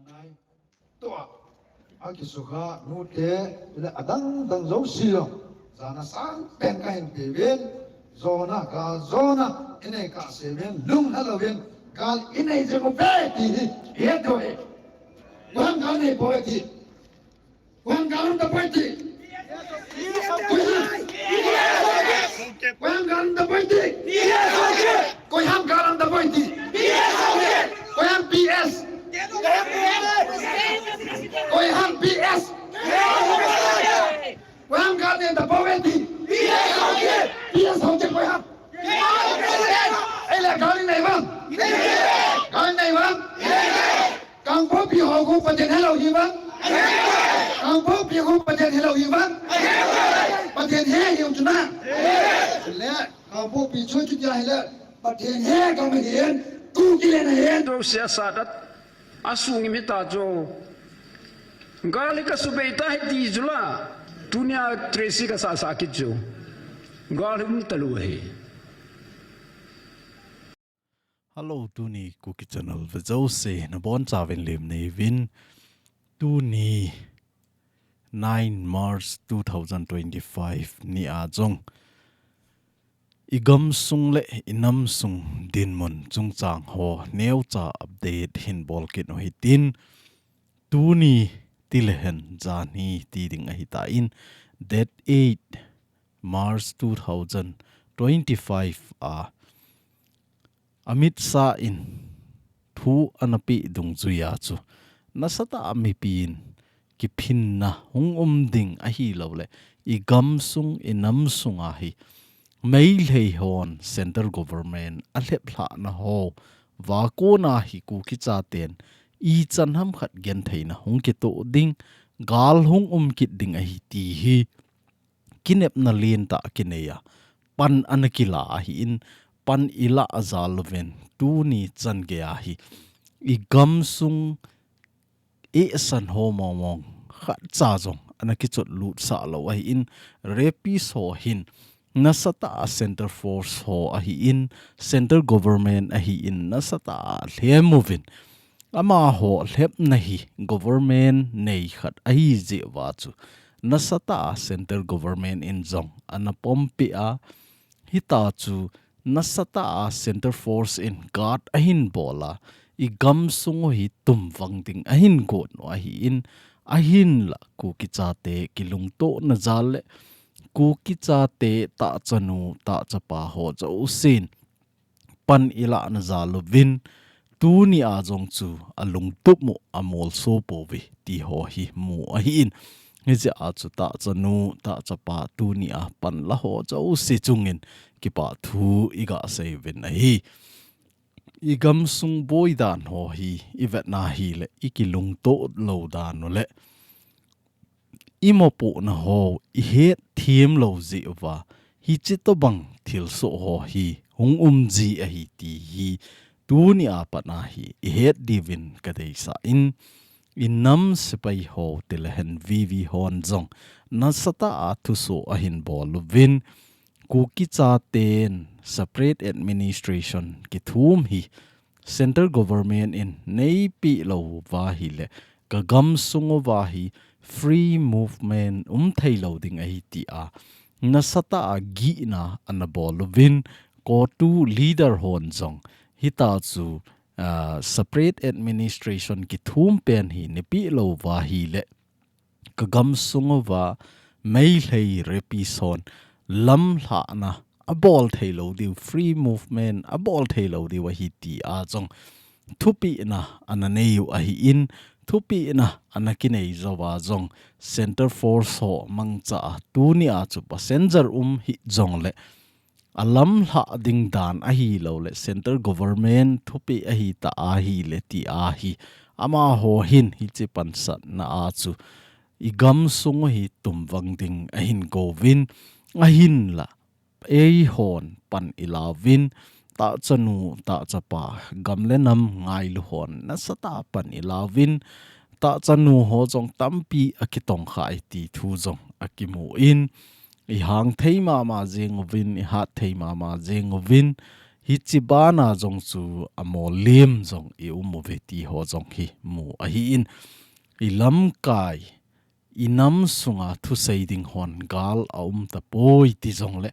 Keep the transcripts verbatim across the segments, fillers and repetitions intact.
Ngai. Tua. Akisukha nute le adang dang jouse jong. Jana sangpen kahin peuvin. Jona ka jona. Inei kase uvin. Lungha louvin. Gal inei jeng uve ti hi. Ihet diu ahi. Koiham gal nei poi ti. Koiham gal nei poi ti. Koiham. Koiham gal nei poi ti. Koiham gal nei poi ti. Koiham P S. Koiham P S. Koiham gal nei poi ti. P S ho ti koiham. Ei le gal nei vang. Gal nei vang. Kangpokpi ho khu Pathen helou hi vang. Kangpokpi khu Pathen helou hi vang. Pathen he hiu chu na. Le Kangpokpi chu chu tia hile Pathen he kam hin tu kilen hin. Jouse asat a asung imi ta chu. Gal hi kasubei ta hi ti chu la. Tunia Tracy kasasa kit chu. Gal hi um talou ahi. Hello, tuni Kuki Channel ve jouse nabonchauvin lemna neiyuvin. Tuni nine March two thousand twenty-five nia jong igamsung le inamsung dinmun chungchang ho neocha update hin bol kit u hitin. Tuni tilehen janhi ti ding ahitan, date eight March two thousand twenty-five a Amit Shah in thu anapeh dungjuia chu nasatah a mipin kiphinna hung um ding ahilouleh igamsung inamsunga hi Meitei hon central government alheplhahna hoa kona hi Kuki chaten ichan ham khat gentheina hung kitoh ding, gal hung um kit ding ahi ti hi kinepna lentah kinei a pan ana kila ahin, pan ilah jal uvin tuni chan geiya hi igamsung eisan ho mongmong khatcha jong ana kichotlut sah lou ahin, rapist ho hin nasatah a central force ho ahin, central government ahin nasatah a lhem uvin, amaho lhepna hi government nei khat ahi jeh uva chu nasatah a central government in jong ana pompeh a, hita chu nasatah a central force in guard ahin bol a, igamsung u hi tumvang ding ahin got u ahin, ahinla Kuki chate kilungtohna jal le Kuki chate tahchanu tahchapa ho jousen pan ilahna jal uvin, tunia jong chu alungtup u amolso pouve ti ho hi mu ahin, hijeh a chu tahchanu tahchapa tunia pan la ho jouse chungin kipathu iga seiuvin ahi. Igamsung boi dan ho hi ivetna hile ikilungtoh lou dan u le imopohna ho ihetthem lou jeh uva hiche tobang thilsoh ho hi hung um ji ahi ti hi tunia pat a hi ihet diuvin kadeisah in, inam sepai ho tilehen V V hon jong nasatah a thusoh ahin bol uvin, Kuki chaten separate administration kithum hi central government in neipeh lou uva ahile kagamsung uva hi free movement umthei lou ding ahi tia nasatah a gihna ana bol uvin, CoTU leader hon jong hita chu, ah, separate administration kithum pen hi neipeh lou uva ahile kagamsung uva Meitei rapist hon lamlhahna abol thei lou diu, free movement abol thei lou diu ahi tia jong thupehna ana nei u ahin, thupehna ana kinei jouva jong central force ho mangcha a tunia chu passenger um hih jongle alamlhah ding dan ahilouleh central government thupeh ahitah ahile tia hi amaho hin hiche pansatna a chu igamsung u hi tumvang ding ahin gouvin, ahinla eihon pan ilauvin, tahchanu tahchapa gam le nam ngailu hon nasatah a pan ilauvin, tahchanu ho jong tampi akitongkhai ti thu jong akimu in, ihang thei mama jeng uvin, ihat thei mama jeng uvin, hichi bana jong chu amolem jong i um uve ti ho jong hi mu ahi in, i lamkai, i nam sunga thusei ding hon gal a um tapoi ti jongle,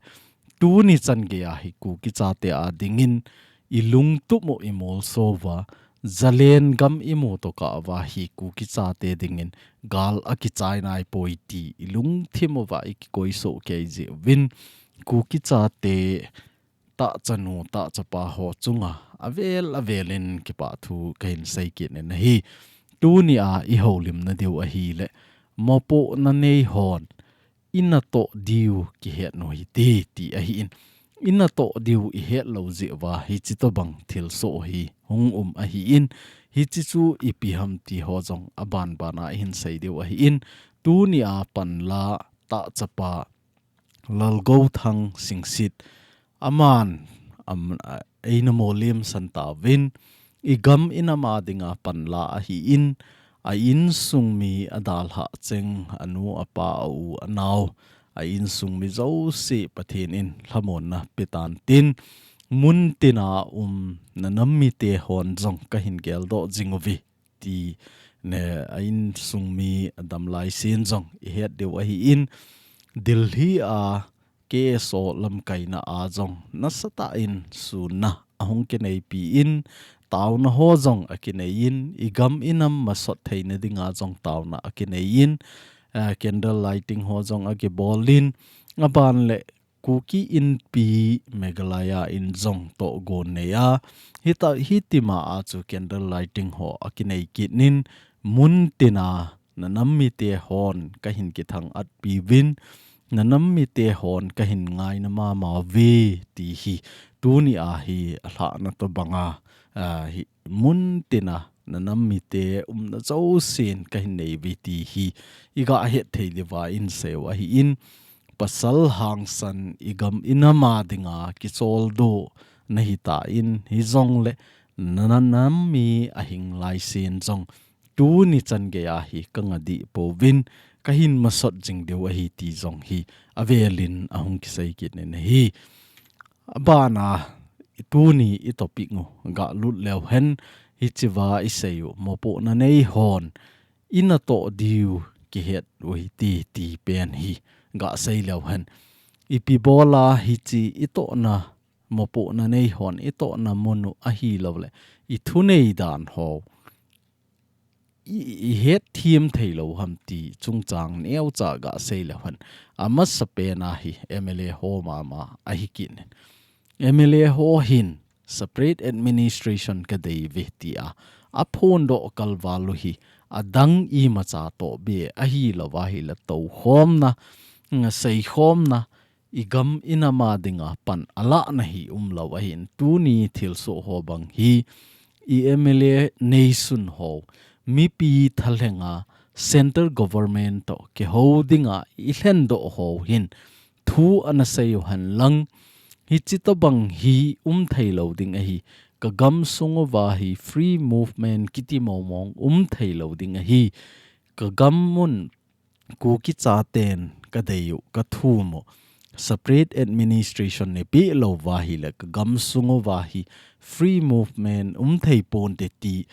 tuni chan geiya hi Kuki chate a dingin i lungtup u i molso uva, Zalen gam i mu tokah uva hi Kuki chate dingin gal a kichai naipoi ti i lungthim uva i kikoisoh kei jeh uvin, Kuki chate tahchanu, tahchapa ho chunga avel avelin kipa thu kahin sei kit in ahi. Tuni a i houlimna diu ahile, mopohna nei hon i natoh diu kihet u hite ti ahi in, i natoh diu i het lou jeh uva hichi tobang thilsoh hi hung um ahi in, hichi chu ipi ham ti ho jong abanban a i hin sei diu ahi in, tuni a panla tahchapa Lalgouthang Singsit, aman, am, a, eina molem san tauvin, i gam i nam a dinga panla ahi in, a insung mi, a dalhah cheng, a nu, a pa, a u, a nao, a insung mi jouse Pathen in lhamonna pe tan tin, mun tina um na nam mite hon jong kahin geldoh jing uve ti, ne, a insung mi a dam lai sen jong i het diu ahi in, Delhi a K S O lamkaina a jong nasatah in sunna ahung kineipi in, taona ho jong akinei in, i gam i nam masot theina dinga jong taona akinei in, eh, candle lighting ho jong akibol in, aban le Kuki Inpi Meghalaya in jong tohgon nei a, hita, hitima a chu candle lighting ho akinei kit in, mun tina na nam mite hon kahin kithang-at piuvin, na nam mite hon kahin ngaina mama uve ti hi tuni a hi alhahna tobanga, a, hi mun tina na nam mite umna jousen kahin nei uve ti hi i ga het thei diuva i sei u ahi in, pasal hangsan i gam i nam a dinga kicholdo na hita in, hijongle na nam mi ahing lai sen jong tuni chan geiya hi ka nga dih pouvin, kahin masot jing diu ahi ti jong hi avelin ahung kisei kit in ahi. Abana tuni i topic u ga lut leu hen, hichea i sei u mopohna nei hon i natoh diu kihet u hite ti pen hi ga sei leu hen. Ipi bola hichi i tohna, mopohna nei hon i tohna mun u ahilou le, i thunei dan ho i, i het thiem thei lou ham ti chungchang neocha ga sei leu hen. Amasapen a hi M L A ho mama ahi kit in. M L A ho hin separate administration ka dei uve tia aphondoh kalval u hi adang imacha toh beh ahilou va ahile toukhomna, seikhomna, i gam i nam a dinga pan alahna hi umlou ahin, tuni thilsoh ho bang hi i M L A neisun ho, mipi thalhenga central government toh kihou dinga i lhendoh ho hin thu ana sei u hen lang, hichi tobang hi um thei lou ding ahi, ka gam sung uva hi free movement kiti mong mong um thei lou ding ahi, ka gam mun Kuki chaten ka dei u, ka thum u, separate administration nei peh lou va ahile ka gam sung uva hi free movement um thei ponte ti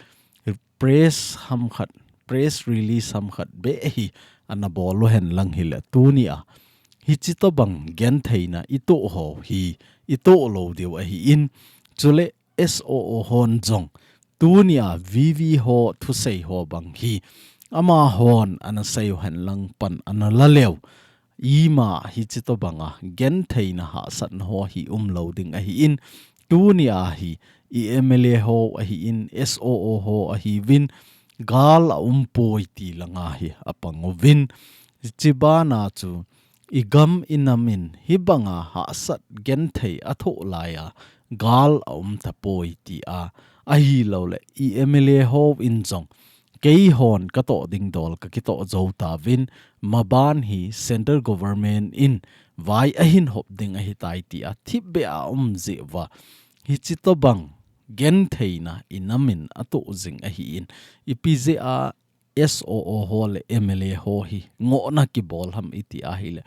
press ham khat, press release ham khat beh hi ana bol u hen lang hile tuni a hichi tobang gentheina i toh ho hi i toh lou diu ahi in, chule S O O hon jong tuni a V V ho thusei ho bang hi amahon ana sei u hen lang pan ana la leu, ima hichi tobanga gentheina hahsatna ho hi umlou ding ahi in, tuni a hi i M L A ho ahi in, S O O ho ahiuvin, gal a um poi ti langa hi apang uvin, hichi bana chu i gam i nam in hibanga hahsat genthei athoh laiya gal a um tapoi tia, ahilou le i M L A ho in jong keihon ka toh ding dol ka kitoh jou tauvin, maban hi central government in vai ahin hop ding ahitai tia thipbeh a um jeh uva, hichi tobang gentheina i nam in atoh jing ahi in, ipi jeh a S O O ho le M L A ho hi ngohna kibol ham i ti ahile,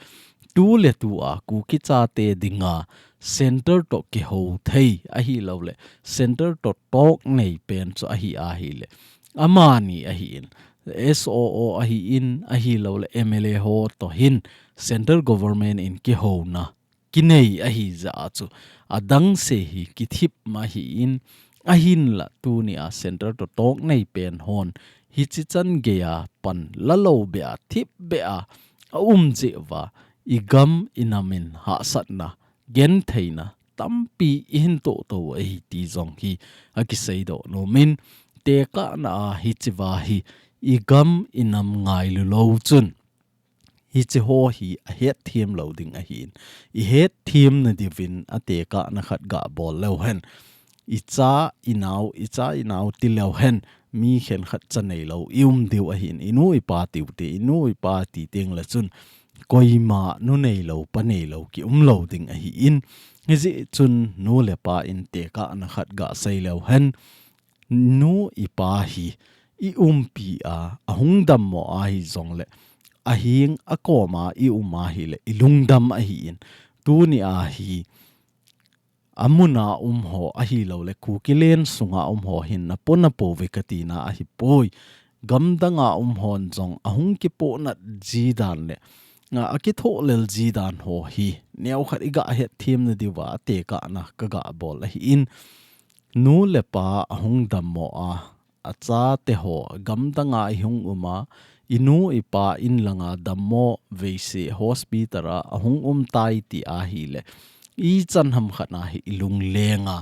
tu le tu a Kuki chate dinga center to kihou thei ahi lou le, center to talk nei pen chu ahi ahi le, amani ahi in, S O O ahi in, ahi lou le, M L A ho to hin center government in kihouna kinei ahi ja chu, adang se hi kithip ma hi in, ahin la tuni a center to talk nei pen hon, hichi chan gei a pan la lou be a, thip be a, a um je va, i gam i nam in hahsatna, gentheina tampi i hin to to ahi ti jong hi a kisei doh nom in, tekahna a hichi va hi i gam i nam ngailu lou chun, hichi ho hi a hetthem lou ding ahi in, i hetthem na diuvin a tekahna khat ga bol leu hen, i cha i nau, i cha i nau ti leu hen, mi khen khat cha nei lou i um diu ahi in, i nu i pa tiu te, i nu i pa ti teng le chun, koima nu nei lou, pa nei lou, ki um lou ding ahi in. Hijeh chun nu le pa in tekahna khat ga sei leu hen, nu i pa hi i umpi a, a hung dammo ahi jong le, a hing a kom a i um ahi le, i lungdam ahi in. Tuni a hi, a mun a um ho ahi lou le, Kuki len sunga um ho hin na po na po ve ka tina ahi poi. Gamdang a um hon jong a hung kipohnat ji dan le, a, a kithoh lel ji dan ho hi, neo khat i ga hetthem na diuva a tekahna ka ga bol ahi in. Nu le pa a hung dammo a, a chate ho gamdang a i hung um a, i nu i pa in langa dammo veise hospital a a hung um tai ti ahi le, i chan ham khat na hi i lung leng a,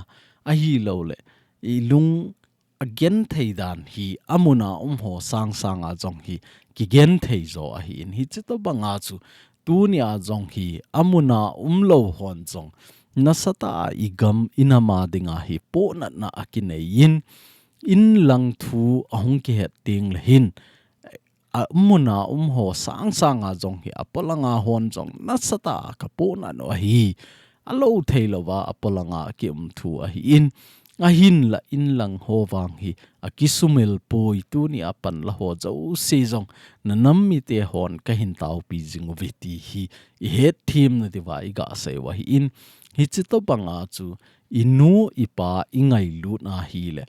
ahi lou le, i lung a genthei dan hi a mun a um ho sang sang a jong hi kigenthei jo ahi in, hichi to bang a chu tuni a jong hi a mun a um lou hon jong nasatah a i gam i nam a dinga hi pohnatna a kinei in, in lang thu a hung kihet teng le hin, a mun a um ho sang sang a jong hi a polang a hon jong nasatah a ka pohnat u ahi. A lou thei lou va a polang a ki um thu ahi in, ahin la in lang ho vang hi a kisumil poi, tuni a pan la ho jouse jong na nam mite hon ka hin taopi jing uve ti hi i hetthem na diuva i ga sei u ahi in, hichi to bang a chu i nu i pa i ngailut na hi le,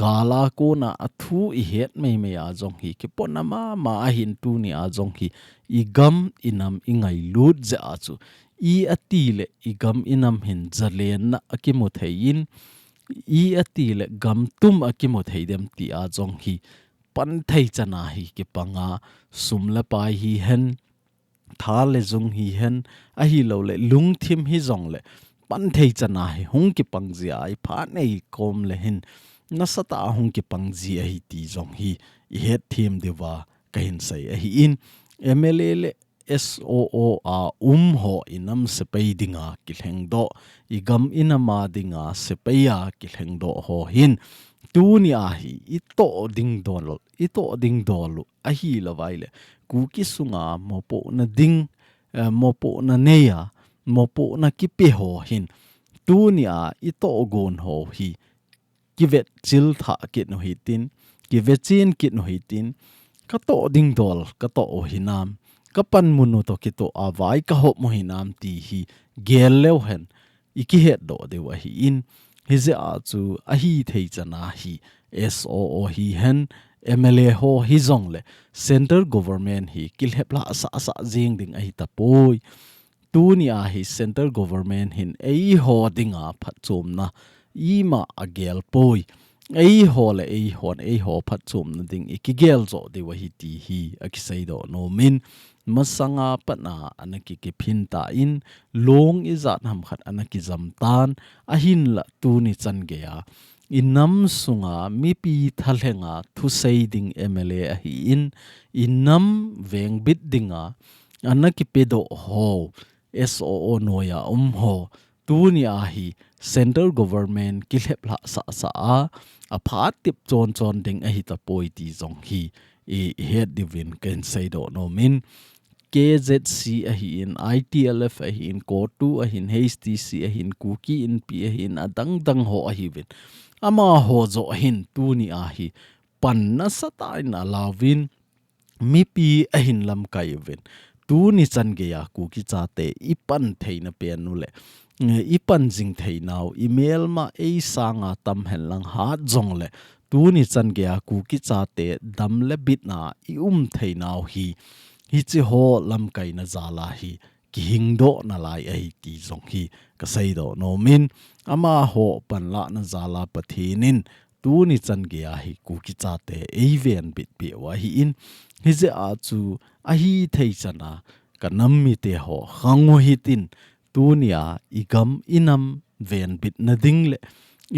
gal a kon a a thu i het mei mei a jong hi kipona mama ahi in, tuni a jong hi i gam i nam i ngailut jeh a chu, i a ti le i gam i nam hin jalenna a kimu thei in, i a ti le gam tum a kimu thei dem ti a jong hi pan thei chan a hi kipang a, sum le pai hi hen, tha le jung hi hen, ahi lou le, lungthim hi jong le, pan thei chan a hi hung kipang ji a, i phat nei kom le hin, nasatah a hung kipang ji ahi ti jong hi i hetthem diuva ka hin sei ahi in, M L A le S O O a um ho i nam sepai dinga kilheng doh, i gam i nam a dinga sepai a kilheng doh ho hin, tuni a hi i to ding dol, i to ding dol u ahi lou vai le, Kuki sunga mopohna ding, eh, mopohna nei a, mopohna kipe ho hin, tuni a i to gon ho hi, kivet chil thah kit u hitin, kivet chin kit u hitin, ka to ding dol, ka to u hinam, ka panmun u to kitoh a vai ka hop u hinam ti hi gel leu hen, i kihet doh diu ahi in, hijeh a chu ahi thei chan a hi S O O hi hen, M L A ho hi jong le, central government hi kilhep lhah sah sah jing ding ahi tapoi. Tuni a hi central government hin eiho dinga phatchomna ima a gel poi. Eiho le eihon eiho phatchomna ding i kigel jo diu ahi ti hi a kisei doh nom in, masanga pat a ana ki kiphin tan, long ijat ham khat ana kijam tan, ahin la tuni chan gei a i nam sunga mipi thalheng a thusei ding M L A ahi in, i nam vengbit dinga ana kipe doh ho, S O O noi a um ho, tuni a hi central government kilhep lhah sah sah a, a phat tip chon chon ding ahi tapoi ti jong hi i het diuvin ka hin sei doh nom in, K Z C ahi in, I T L F ahi in, CoTU ahi in, H T C ahi in, Kuki Inpi ahi in, adang dang ho ahi uvin. Amaho joh ahin tuni a hi pan nasatah in a lauvin, mipi ahin lamkai uvin. tuni chan geiya Kuki chate i pan theina pen u le, eh, i pan jing theinau, i melma ei sanga tam hen lang hat jong le, tuni chan geiya Kuki chate dam le bitna i um theinau hi, hichi ho lamkaina jala hi, kihingdoh nalai ahi ti jong hi ka seidoh nomin, amaho panlahna jala Pathen in tuni chan geiya hi Kuki chate ei venbit peh u ahi in, hijeh a chu ahi thei chana ka nam mite ho khang u hitin, tunia i gam i nam venbitna ding le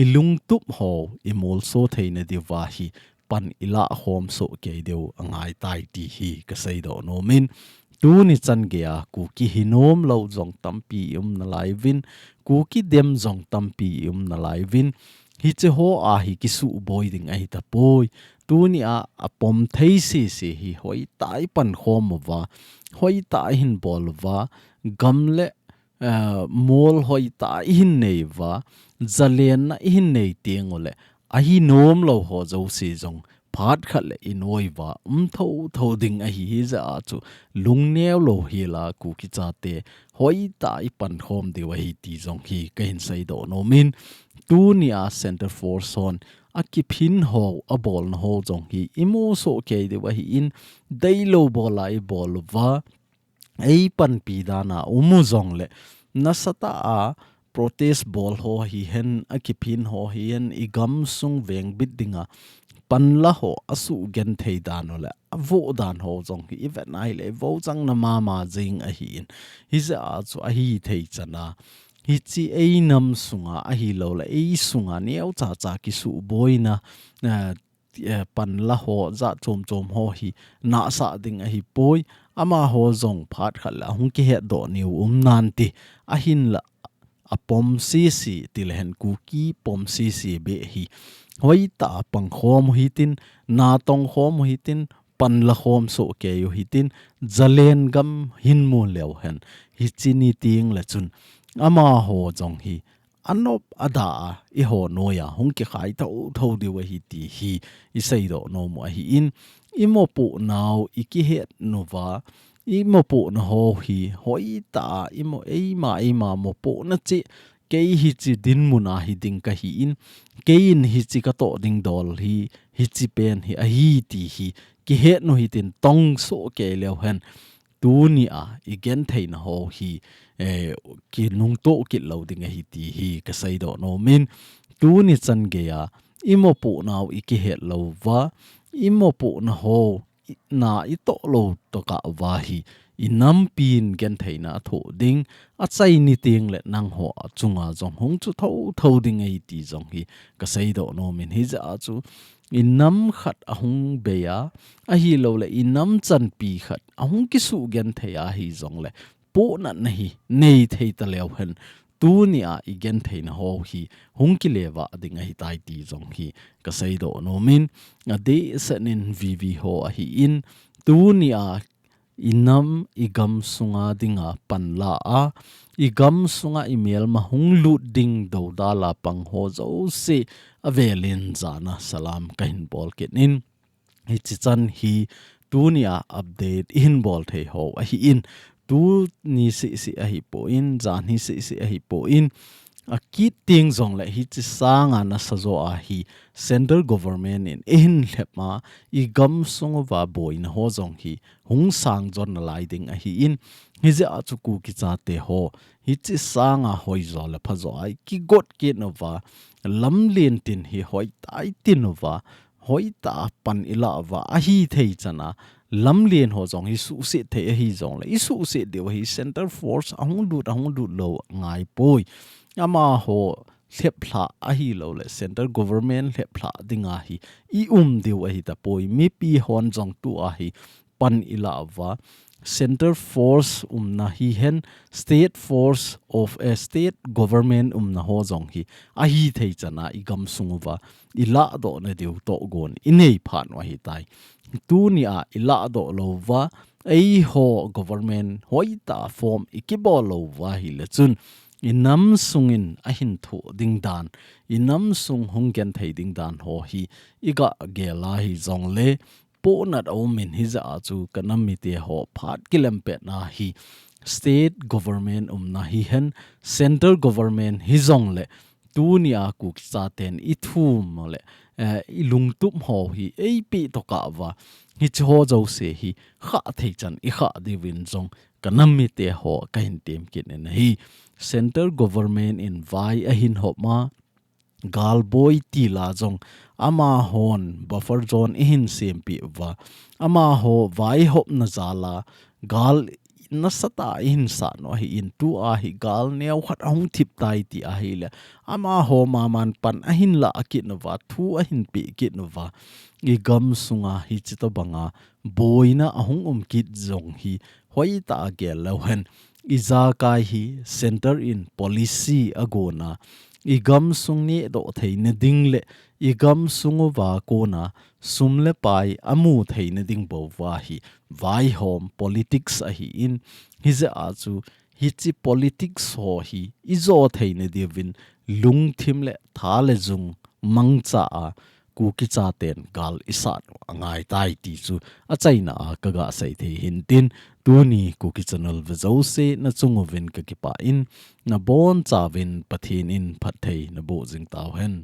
i lungtup ho i molso theina diuva hi pan i lah khom soh kei diu angai tai ti hi ka seidoh nomin, tuni chan geiya Kuki hi nom lou jong tampi i um nalai uvin, Kuki dem jong tampi i um nalai uvin, hichi ho a hi kisuhboi ding ahi tapoi. Tunia a pom thei sese hi hoitah i pan khom uva, hoitah i hin bol uva, gam le, eh, mol hoitah i hin nei uva, zalenna i hin nei teng u le, ahi nom lou ho jouse jong phat khat le i noi uva um thotho ding ahi, hijeh a chu lungneo lou hi la Kuki chate hoitah i pan khom diu ahi ti jong hi ka hin seidoh nomin, tunia Centre Force hon a kiphin ho, a bolna ho jong hi i musoh kei diu ahi in, deilou bola i bol uva, ei panpi dana um u jong le, nasatah a protest bol ho hihen, a kiphin ho hihen, i gam sung vengbit dinga panla ho a suhgenthei dan u le, a voh dan ho jong hi i vet nai le, i voh chang na mama jing ahi in. Hijeh a chu ahi thei chana, hichi ei nam sunga ahilou le, ei sunga neocha cha kisuhboina, eh, eh, panla ho, jat chom chom ho hi nahsah ding ahi poi. Amaho jong phat khat le ahung kihetdoh niu um nante. Ahinla a pom sese, ti le hen Kuki pom sese beh hi hoitah a pang khom u hitin, natong khom u hitin, panla khom soh kei u hitin, zalen gam hin mu leu hen. Hichi ni teng le chun amaho jong hi anop ada a, i ho noiya hung kikhai thotho diu ahi ti hi i seidoh nom u ahi in, i mopohnau i kihet uva, i mopohna ho hi hoitah a, i mo, eima, eima mopohna cheh, kei hichi dinmun a hi ding ka hi in, kei in hichi ka toh ding dol hi, hichi pen hi ahi ti hi kihet u hitin, tong soh kei leu hen. Tunia i gentheina ho hi, eh, kinungtoh kit lou ding ahi ti hi ka seidoh nomin, tuni chan geiya i mopohnau i kihet lou uva, i mopohna ho i, na i toh lou tokah uva hi, i nampi in gentheina a thoh ding, achai ni teng le nangho a chunga jong hung chu thotho ding ahi ti jong hi ka seidoh nomin, hijeh a chu i nam khat ahung bei a, ahilou le i nam chanpi khat ahung kisuhgenthei a hi jong le, pohnatna hi nei thei ta leu hen, tunia i gentheina ho hi hung kile vah ding ahi tai ti jong hi ka seidoh nomin, adeh seh in VV ho ahi in, tunia i nam i gam sunga dinga panla a, i gam sunga i melma hung lut ding dodal a pang ho jouse avel in jana salam ka hin bol kit in. Hichi chan hi tunia update i hin bol thei ho ahi in, tuni seh seh ahi poi, janhi seh seh ahi poi, akit teng jong le hichi sanga nasa jo a hi Central Government in ei hin lhep a, i gam sung uva boina ho jong hi hung sang jon nalai ding ahi in, hijeh a chu Kuki chate ho hichi sanga hoi jo le pha jo a i kigot kit uva, lamlen tin hi hoitah i tin uva, hoitah a pan i lah uva, ahi thei chana, lamlen ho jong hi suhset thei ahi jong le, i suhset diu ahi, Centre Force ahung lut, ahung lut lou ngai poi. Amaho lheplhah ahilou le, Centre Government lheplhah dinga hi i um diu ahi tapoi. Mipi hon jong tua hi pan i lah uva, Centre Force umna hihen, State Force of, eh, State Government umna ho jong hi ahi thei chana i gam sung uva i lahdohna diu tohgon i nei phat u ahi tai. Tunia i lahdoh lou uva, eiho government hoitah form i kibol lou uva hi le chun, i nam sungin ahin thoh ding dan, i nam sung hung genthei ding dan ho hi i ga gel a hi jong le, pohnat a um in hijeh a chu ka nam mite ho phat kilem pet na hi state government umna hihen, central government hijongle tunia Kuki chaten i thum le, eh, i lungtup ho hi eipeh tokah uva, hiche ho jouse hi khah thei chan i khah diuvin jong ka nam mite ho ka hin tem kit in ahi. Central government in vai ahin hop ma, gal boi tila jong amahon buffer zone eihin sempeh uva, amaho vaihopna jal a gal nasatah a eihin sat u ahin, tua hi gal neo khat ahung thip tai ti ahile, amaho maman pan ahin lah kit uva, thu ahin peh kit uva, i gamsunga hiche tobanga boina ahung um kit jong hi hoitah a gel leu hen. Ijakai hi centre in policy agon a, i gamsung nehdoh theina ding le i gamsung uva kona sum le pai amu theina ding bou uva hi vaihom politics ahin, hijeh a chu hiche politics ho hi i jo theina diuvin lungthim le tha le jung mangcha a Kuki chaten gal i sat u angai tai ti chu achaina a ka ga sei thei hin tin, tuni Kuki Channel ve jouse na chung uvin ka kipah in, na bonchauvin Pathen in phatthei na boh jing tauhen.